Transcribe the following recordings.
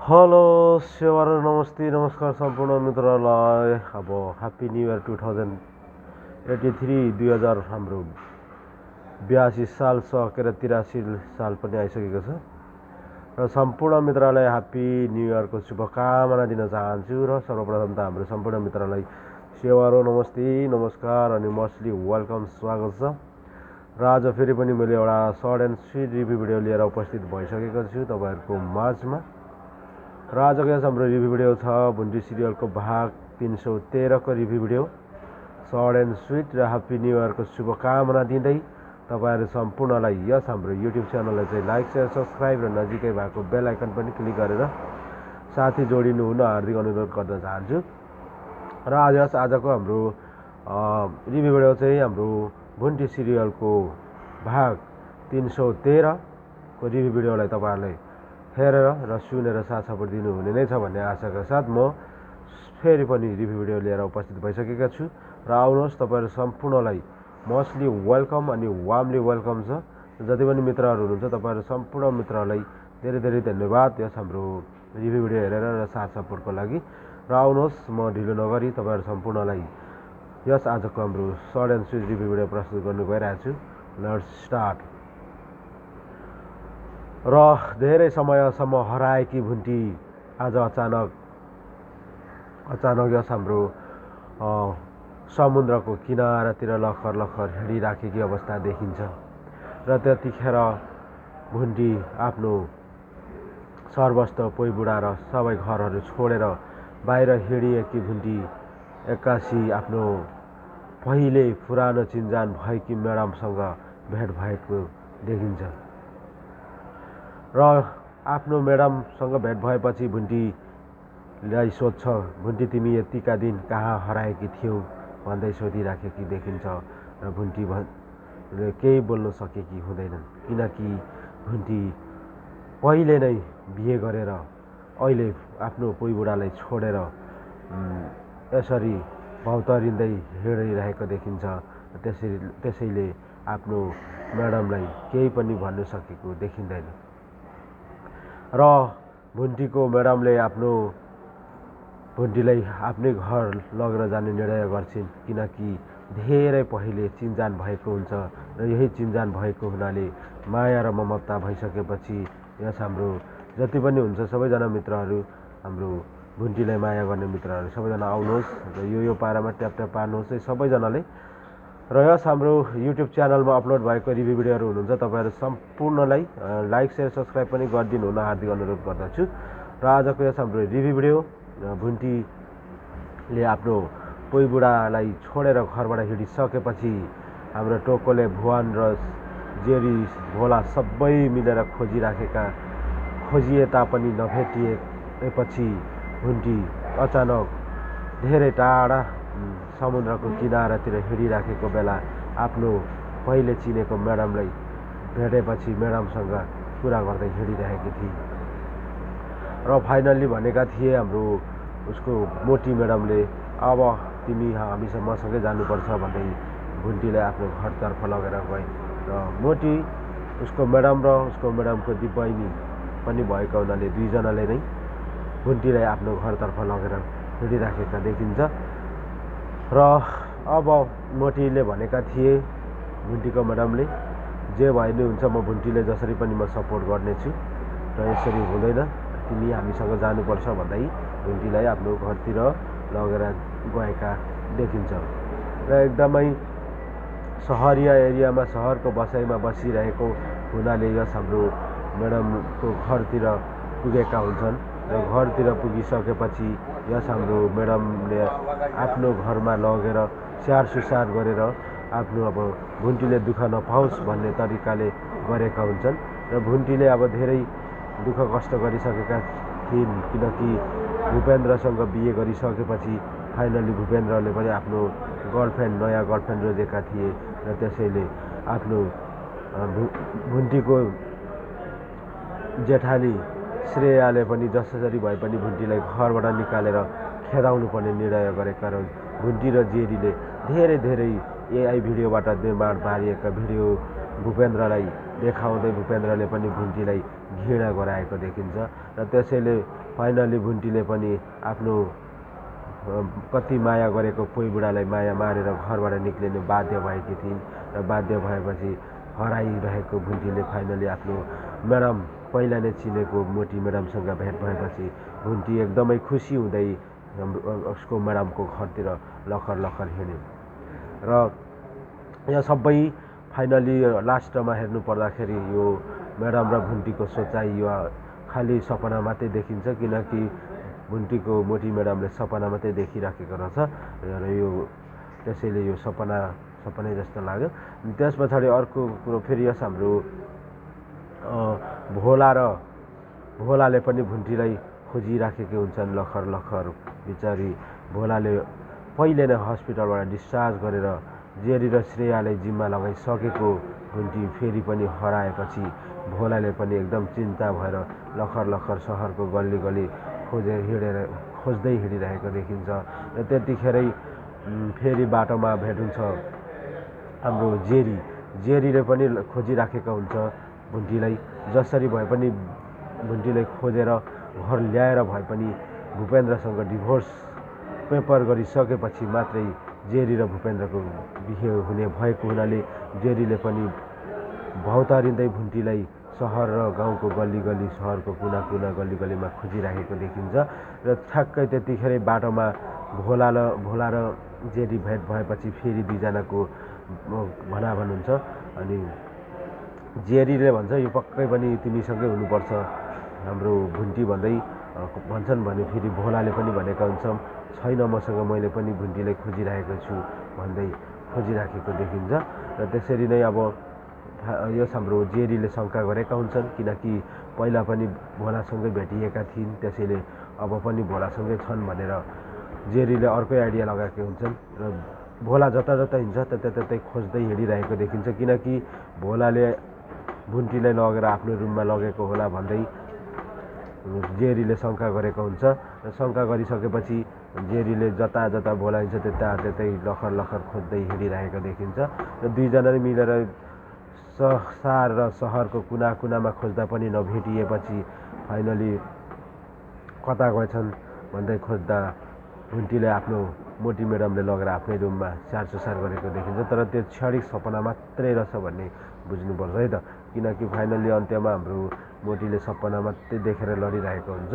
Hello सेवारो नमस्ते नमस्कार सम्पूर्ण मित्रहरूलाई। अब ह्याप्पी न्यू इयर 2083 2000 हाम्रो 82 साल सकेर 83 साल पनि आइसकेको छ र सम्पूर्ण मित्रलाई ह्याप्पी न्यू इयरको शुभकामना दिन चाहन्छु। र सर्वप्रथम त हाम्रो सम्पूर्ण मित्रलाई सेवारो नमस्ते नमस्कार अनि मोस्टली वेलकम स्वागत छ। र आज फेरि पनि मैले एउटा short and sweet review video लिएर उपस्थित भइसकेको छु तपाईँहरूको माझमा। र आजको यस हाम्रो रिभ्यू भिडियो छ भुन्टी सिरियलको भाग 313 को review video. Short and sweet र ह्याप्पी न्यू इयरको शुभकामना दिँदै तपाईँहरू सम्पूर्णलाई यस हाम्रो युट्युब च्यानललाई चाहिँ लाइक सेयर सब्सक्राइब र नजिकै भएको बेल आइकन पनि क्लिक गरेर साथी जोडिनु हुन हार्दिक अनुरोध गर्न चाहन्छु। र आजको हाम्रो रिभ्यू भिडियो चाहिँ हाम्रो भुन्टी सिरियलको भाग 313 को रिभ्यू भिडियोलाई तपाईँहरूलाई हेरेर र सुनेर साथ सपोर्ट दिनुहुने नै छ भन्ने आशाका साथ म फेरि पनि रिभ्यू भिडियो लिएर उपस्थित भइसकेका छु। र आउनुहोस् तपाईँहरू सम्पूर्णलाई मोस्टली वेलकम अनि वार्मली वेलकम छ। जति पनि मित्रहरू हुनुहुन्छ तपाईँहरू सम्पूर्ण मित्रहरूलाई धेरै धेरै धन्यवाद यस हाम्रो रिभ्यू भिडियो हेरेर र साथ सपोर्टको लागि। र आउनुहोस् म ढिलो नगरी तपाईँहरू सम्पूर्णलाई यस आजको हाम्रो short and sweet review video प्रस्तुत गर्नु गइरहेको छु। Let's start. र धेरै समयसम्म हराएकी भुन्टी आज अचानक यस हाम्रो समुद्रको किनारातिर लखर लखर हिँडिराखेकी अवस्था देखिन्छ। र त्यतिखेर भुन्टी आफ्नो सर्वस्व पोइबुढा र सबै घरहरू छोडेर बाहिर हिँडिएकी भुन्टी एक्कासी आफ्नो पहिले पुरानो चिन्जान भएकी म्याडमसँग भेट भएको देखिन्छ। र आफ्नो म्याडमसँग भेट भएपछि भुन्टीलाई सोध्छ, भुन्टी तिमी यतिका दिन कहाँ हराएकी थियौ भन्दै सोधिराखेकी देखिन्छ। र भुन्टी केही बोल्न सकेकी हुँदैनन् किनकि भुन्टी पहिले नै बिहे गरेर अहिले आफ्नो पोइबुढालाई छोडेर यसरी भौतारिँदै हिँडिरहेको देखिन्छ। त्यसैले आफ्नो म्याडमलाई केही पनि भन्नु सकेको देखिँदैन। र भुन्टीको म्याडमले भुन्टीलाई आफ्नै घर लगेर जाने निर्णय गर्छिन् किनकि धेरै पहिले चिन्जान भएको हुन्छ र यही चिन्जान भएको हुनाले माया र ममता भइसकेपछि यस हाम्रो जति पनि हुन्छ सबैजना मित्रहरू हाम्रो भुन्टीलाई माया गर्ने मित्रहरू सबैजना आउनुहोस् र यो पारामा ट्याप ट्याप पार्नुहोस् है सबैजनाले। र यस हाम्रो युट्युब च्यानलमा अपलोड भएको रिभ्यू भिडियोहरू हुनुहुन्छ तपाईँहरू सम्पूर्णलाई लाइक सेयर सब्सक्राइब पनि गरिदिनु हुन हार्दिक अनुरोध गर्दछु। र आजको यस हाम्रो रिभ्यू भिडियो भुन्टीले आफ्नो पोइबुढालाई छोडेर घरबाट हिँडिसकेपछि हाम्रो टोकोले भुवन र जेरी भोला सबै मिलेर खोजिए तापनि नभेटिएपछि भुन्टी अचानक धेरै टाढा समुद्रको किनारातिर हिँडिराखेको बेला आफ्नो पहिले चिनेको म्याडमलाई भेटेपछि म्याडमसँग कुरा गर्दै हिँडिरहेकी थिए। र फाइनल्ली भनेका थिए हाम्रो उसको मोटी म्याडमले अब तिमी मसँगै जानुपर्छ भन्दै भुन्टीलाई आफ्नो घरतर्फ लगेर गए। र मोटी उसको म्याडम र उसको म्याडमको दिपबहिनी पनि भएको हुनाले दुईजनाले नै भुन्टीलाई आफ्नो घरतर्फ लगेर हिँडिराखेका देखिन्छ। र अब मोटीले भनेका थिए भुन्टीको म्याडमले जे भए नि हुन्छ म भुन्टीले जसरी पनि म सपोर्ट गर्नेछु र यसरी हुँदैन तिमी हामीसँग जानुपर्छ भन्दै भुन्टीलाई आफ्नो घरतिर लगेर गएका देखिन्छ। र एकदमै सहरिया एरियामा सहरको बसाइमा बसिरहेको हुनाले यस हाम्रो म्याडमको घरतिर पुगेका हुन्छन्। र घरतिर पुगिसकेपछि यस हाम्रो म्याडमले आफ्नो घरमा लगेर स्याहार सुसार गरेर आफ्नो अब भुन्टीले दुःख नपाओस् भन्ने तरिकाले गरेका हुन्छन्। र भुन्टीले अब धेरै दुःख कष्ट गरिसकेका थिइन् किनकि भूपेन्द्रसँग बिहे गरिसकेपछि फाइनल्ली भूपेन्द्रले पनि आफ्नो नयाँ गर्लफ्रेन्ड रोजेका थिए। र त्यसैले आफ्नो भुन्टीको जेठानी श्रेयाले पनि जसरी भए पनि भुन्टीलाई घरबाट निकालेर खेदाउनु पर्ने निर्णय गरेका र भुन्टी र जेरीले धेरै धेरै एआई भिडियोबाट निर्माण पारिएका भिडियो भूपेन्द्रलाई देखाउँदै भूपेन्द्रले पनि भुन्टीलाई घृणा गराएको देखिन्छ र त्यसैले फाइनली भुन्टीले पनि आफ्नो कति माया गरेको कोही बुढालाई माया मारेर घरबाट निक्लिनु बाध्य भएकी थिइन् र बाध्य भएपछि हराइरहेको भुन्टीले फाइनली आफ्नो म्याडम पहिला नै चिनेको मोटी म्याडमसँग भेट भएपछि भुन्टी एकदमै खुसी हुँदै उसको म्याडमको घरतिर लखर लखर हिँड्यो र यहाँ सबै फाइनली लास्टमा हेर्नु पर्दाखेरि यो म्याडम र भुन्टीको सोचाइ यो खालि सपना मात्रै देखिन्छ किनकि भुन्टीको मोटी म्याडमले सपना मात्रै देखिराखेको रहेछ र यो त्यसैले यो सपनै जस्तो लाग्यो। त्यस पछाडि अर्को कुरो फेरि यस हाम्रो भोलाले पनि भुन्टीलाई खोजिराखेका हुन्छन् लखर लखर बिचारी भोलाले पहिले नै हस्पिटलबाट डिस्चार्ज गरेर जेरी र श्रेयालाई जिम्मा लगाइसकेको भुन्टी फेरि पनि हराएपछि भोलाले पनि एकदम चिन्ता भएर लखर लखर सहरको गल्ली गल्ली खोज्दै हिँडिरहेको देखिन्छ र त्यतिखेरै फेरि बाटोमा भेट हुन्छ हाम्रो जेरीले पनि खोजिराखेका हुन्छ भुन्टीलाई जसरी भए पनि भुन्टीलाई खोजेर घर ल्याएर भए पनि भूपेन्द्रसँग डिभोर्स पेपर गरिसकेपछि मात्रै जेरी र भूपेन्द्रको बिहे हुने भएको हुनाले जेरीले पनि भौतारिँदै भुन्टीलाई सहर र गाउँको गल्ली गल्ली सहरको कुना कुना गल्ली गल्लीमा खोजिराखेको देखिन्छ र ठ्याक्कै त्यतिखेरै बाटोमा भोला र जेरी भेट भएपछि फेरि दुईजनाको भनाभन हुन्छ अनि जेरीले भन्छ यो पक्कै पनि तिमीसँगै हुनुपर्छ हाम्रो भुन्टी भन्छन् भने फेरि भोलाले पनि भनेका हुन्छन् छैन मसँग मैले पनि भुन्टीलाई खोजिरहेको छु भन्दै खोजिराखेको देखिन्छ र त्यसरी नै अब यस हाम्रो जेरीले शङ्का गरेका हुन्छन् किनकि पहिला पनि भोलासँगै भेटिएका थिइन् त्यसैले अब पनि भोलासँगै छन् भनेर जेरीले अर्कै आइडिया लगाएका हुन्छन् र भोला जता जता हिँड्छ त्यतै खोज्दै हिँडिरहेको देखिन्छ किनकि भोलाले भुन्टीलाई लगेर आफ्नो रुममा लगेको होला भन्दै जेरीले शङ्का गरेको हुन्छ र शङ्का गरिसकेपछि जेरीले जता जता भोला हिँड्छ त्यतै लखर लखर खोज्दै हिँडिरहेको देखिन्छ र दुईजनाले मिलेर संसार र सहरको कुना कुनामा खोज्दा पनि नभेटिएपछि फाइनली कता गएछन् भन्दै खोज्दा भुन्टीले आफ्नो मोटी म्याडमले लगेर आफ्नै रुममा स्याहार गरेको देखिन्छ तर त्यो क्षणिक सपना मात्रै रहेछ भन्ने बुझ्नुपर्छ है त किनकि फाइनली अन्त्यमा हाम्रो मोटीले सपना मात्रै देखेर लडिरहेको हुन्छ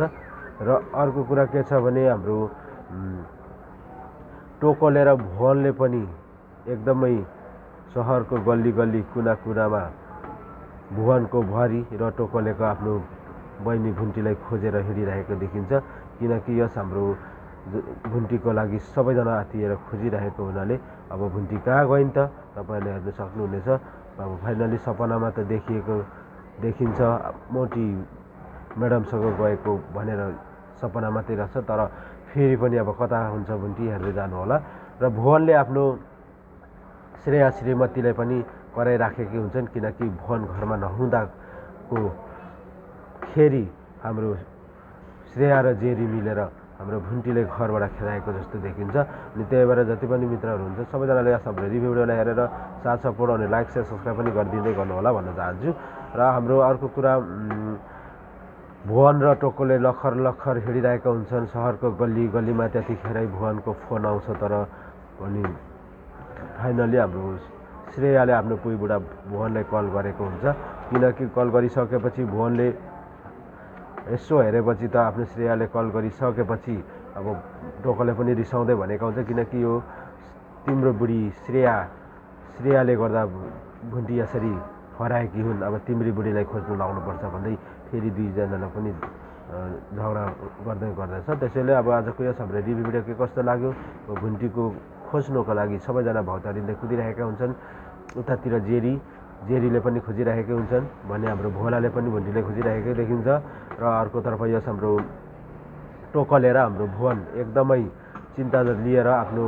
र अर्को कुरा के छ भने हाम्रो टोकोले र भुवनले पनि एकदमै सहरको गल्ली गल्ली कुना कुनामा भुवनको भरि र टोकोलेको आफ्नो बहिनी भुन्टीलाई खोजेर हिँडिरहेको देखिन्छ किनकि यस हाम्रो भुन्टीको लागि सबैजना आत्तिएर खोजिरहेको हुनाले अब भुन्टी कहाँ गइन् त तपाईँले हेर्न सक्नुहुनेछ अब फाइनली सपनामा त देखिन्छ मोटी म्याडमसँग गएको भनेर सपना मात्रै रहेछ तर फेरि पनि अब कता हुन्छ भुन्टी हेर्दै जानु होला र भुवनले आफ्नो श्रेया श्रीमतीलाई पनि कराइराखेकै हुन्छन् किनकि भुवन घरमा नहुँदाको खेरि हाम्रो श्रेया र जेरी मिलेर हाम्रो भुन्टीले घरबाट खेदाएको जस्तो देखिन्छ अनि त्यही भएर जति पनि मित्रहरू हुन्छ सबैजनाले हाम्रो रिभ्यू भिडियोलाई हेरेर साथ सपोर्ट अनि लाइक शेयर सब्सक्राइब पनि गरिदिँदै गर्नु होला भन्न चाहन्छु र हाम्रो अर्को कुरा भुवन र टोकोले लखर लखर हिँडिरहेका हुन्छन् सहरको गल्ली गल्लीमा त्यतिखेरै भुवनको फोन आउँछ तर अनि फाइनली हाम्रो श्रेयाले आफ्नो पुइ बुढा भुवनलाई कल गरेको हुन्छ किनकि कल गरिसकेपछि भुवनले यसो हेरेपछि त आफ्नो श्रेयाले कल गरिसकेपछि अब टोकोले पनि रिसाउँदै भनेको हुन्छ किनकि यो तिम्रो बुढी श्रेयाले गर्दा भुन्टी यसरी हराएकी हुन् अब तिम्री बुढीलाई खोज्नु लाउनुपर्छ भन्दै फेरि दुईजनालाई पनि झगडा गर्दैछ त्यसैले अब आजको यस हाम्रो रिभ्यू भिडियो के कस्तो लाग्यो भुन्टीको खोज्नुको लागि सबैजना भौतारिँदै कुदिरहेका हुन्छन् उतातिर जेरीले पनि खोजिरहेकै हुन्छन् भने हाम्रो भोलाले पनि भुन्टीले खोजिरहेकै देखिन्छ र अर्कोतर्फ यस हाम्रो टोकले र हाम्रो भुवन एकदमै चिन्ता लिएर आफ्नो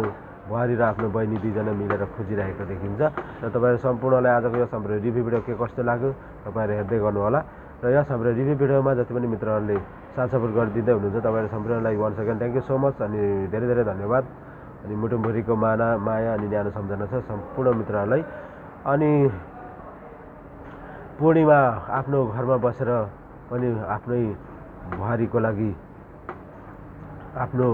बुहारी र आफ्नो बहिनी दुईजना मिलेर खोजिरहेको देखिन्छ र तपाईँहरू सम्पूर्णलाई आजको यस हाम्रो रिभ्यू भिडियो के कस्तो लाग्यो तपाईँहरू हेर्दै गर्नुहोला र यस हाम्रो रिभ्यू भिडियोमा जति पनि मित्रहरूले साथ सपोर्ट गरिदिँदै हुनुहुन्छ तपाईँहरू सम्पूर्णलाई once again thank you so much अनि धेरै धेरै धन्यवाद अनि मुटुभरिको माया अनि न्यानो सम्झना छ सम्पूर्ण मित्रहरूलाई अनि पूर्णिमा आफ्नो घरमा बसेर पनि आफ्नै बुहारीको लागि आफ्नो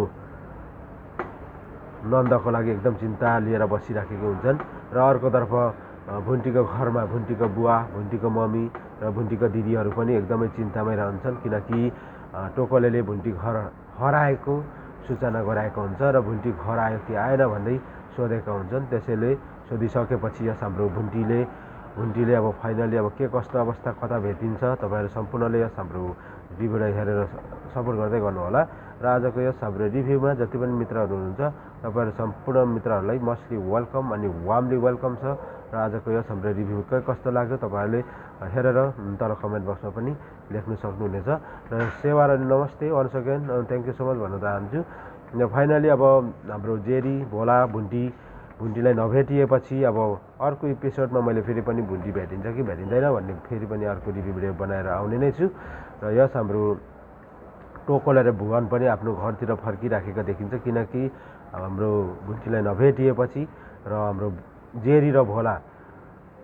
नन्दको लागि एकदम चिन्ता लिएर बसिराखेको हुन्छन् र अर्कोतर्फ भुन्टीको घरमा भुन्टीको बुवा भुन्टीको मम्मी र भुन्टीको दिदीहरू पनि एकदमै चिन्तामै रहन्छन् किनकि टोकलेले भुन्टी घर हराएको सूचना गराएको हुन्छ र भुन्टी घर आयो कि आएन भन्दै सोधेका हुन्छन्। त्यसैले सोधिसकेपछि यस हाम्रो भुन्टीले अब फाइनली अब के कस्तो अवस्था कता भेटिन्छ तपाईँहरू सम्पूर्णले यस हाम्रो रिभ्यूलाई हेरेर सपोर्ट गर्दै गर्नुहोला र आजको यस हाम्रो रिभ्यूमा जति पनि मित्रहरू हुनुहुन्छ तपाईँहरू सम्पूर्ण मित्रहरूलाई मोस्टली वेलकम अनि वार्मली वेलकम छ र आजको यस हाम्रो रिभ्यू के कस्तो लाग्यो तपाईँहरूले हेरेर तल कमेन्ट बक्समा पनि लेख्न सक्नुहुनेछ र सेवा र नमस्ते once again thank you so much भन्न चाहन्छु। फाइनली अब हाम्रो जेरी भोला भुन्टीलाई नभेटिएपछि अब अर्को एपिसोडमा मैले फेरि पनि भुन्टी भेटिन्छ कि भेटिँदैन भन्ने फेरि पनि अर्को रिभ्यू भिडियो बनाएर आउने नै छु र यस हाम्रो टोकले र भुवन पनि आफ्नो घरतिर फर्किराखेका देखिन्छ किनकि हाम्रो भुन्टीलाई नभेटिएपछि र हाम्रो जेरी र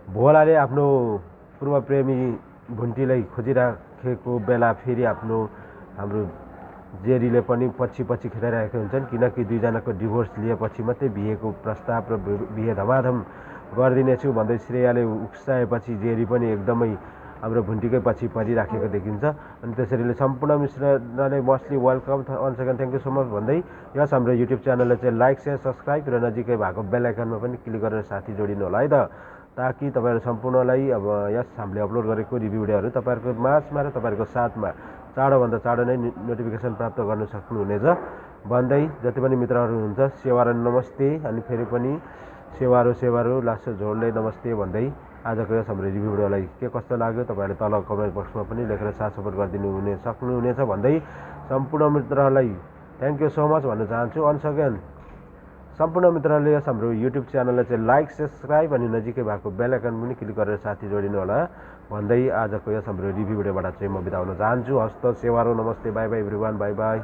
भोलाले आफ्नो पूर्व प्रेमी भुन्टीलाई खोजिराखेको बेला फेरि हाम्रो जेरीले पनि पछि खेलाइरहेका हुन्छन् किनकि दुईजनाको डिभोर्स लिएपछि मात्रै बिहेको प्रस्ताव र बिहे धमाधम गरिदिनेछु भन्दै श्रेयाले उक्साएपछि जेरी पनि एकदमै हाम्रो भुन्टीकै पछि परिराखेको देखिन्छ अनि त्यसैले सम्पूर्ण मित्रलाई mostly welcome once again thank you so much भन्दै यस हाम्रो युट्युब च्यानललाई चाहिँ लाइक सेयर सब्सक्राइब र नजिकै भएको बेल आइकनमा पनि क्लिक गरेर साथी जोडिनु होला है त ताकि तपाईँहरू सम्पूर्णलाई अब यस हामीले अपलोड गरेको रिभ्यू भिडियोहरू तपाईँहरूको माझमा र तपाईँहरूको साथमा चाँडोभन्दा चाँडो नै नोटिफिकेसन प्राप्त गर्न सक्नुहुनेछ भन्दै जति पनि मित्रहरू हुनुहुन्छ सेवा र नमस्ते अनि फेरि पनि सेवारो लासो झोडले नमस्ते भन्दै आजको यस हाम्रो रिभ्यू भिडियोलाई के कस्तो लाग्यो तपाईँहरूले तल कमेन्ट बक्समा पनि लेखेर साथ सपोर्ट गरिदिनु सक्नुहुनेछ भन्दै सम्पूर्ण मित्रहरूलाई थ्याङ्क यू सो मच भन्न चाहन्छु। वन्स अगेन सम्पूर्ण मित्रहरूले यस हाम्रो युट्युब च्यानललाई चाहिँ लाइक सब्सक्राइब अनि नजिकै भएको बेल आइकन पनि क्लिक गरेर साथी जोडिनु होला भन्दै आजको यस हाम्रो रिभ्यू भिडियोबाट चाहिँ म बिदा हुन चाहन्छु। हस्त सेवारो नमस्ते by by everyone by by.